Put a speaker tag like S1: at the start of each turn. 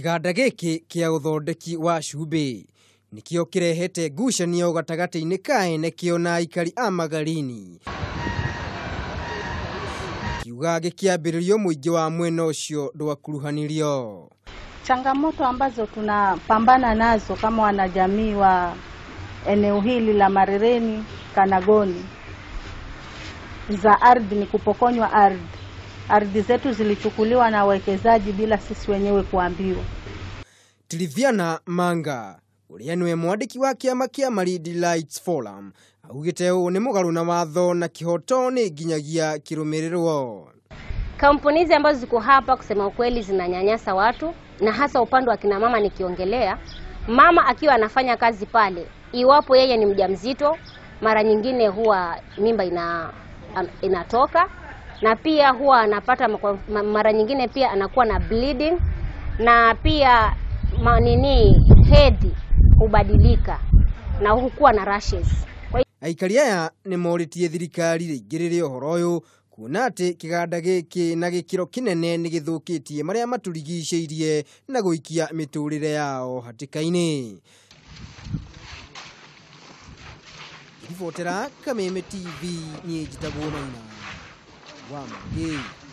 S1: Kĩganda gĩkĩ kĩa ũthondeki wa cumbĩ nĩkĩo kĩrehete ngucanio gatagatĩ-inĩ ka ene kĩo na aikari a Magarini, kiuga gĩkĩambĩrĩrio mũingĩ wa mwena ũcio ndwakuruhanirio.
S2: Changamoto ambazo tunapambana nazo kama wanajamii wa eneo hili la Marereni Kanagoni za ardhi ni kupokonywa ardhi. Ardhi zetu zilichukuliwa na wawekezaji bila sisi wenyewe kuambiwa.
S1: Tiliviana Manga ũrĩa nĩwe mwandĩki wa kĩama kĩa Malindi Rights Forum augĩte ũũ nĩ mũgarũ na watho na kĩhoto nĩ nginyagia kĩrũmĩrĩrwo.
S3: Kampuni hizi ambazo ziko hapa kusema ukweli zinanyanyasa watu, na hasa upande wa kina mama. Nikiongelea mama akiwa anafanya kazi pale, iwapo yeye ni mjamzito, mara nyingine huwa mimba inatoka, na pia huwa anapata mara nyingine pia anakuwa na bleeding, na pia hedhi hubadilika na hukuwa na rashes.
S1: Aikari aya nĩ morĩtie thirikari rĩingĩrĩre ũhoro ũyũ kuona atĩ kĩganda gĩkĩ na gĩkĩro kĩnene nĩ gĩthũkĩtie marĩa matũrigicĩirie na gũikia mĩtũrĩre yao hatĩka-inĩ. Ribotera Kameme TV, niĩ njĩtagwo Maina wa Mangĩ.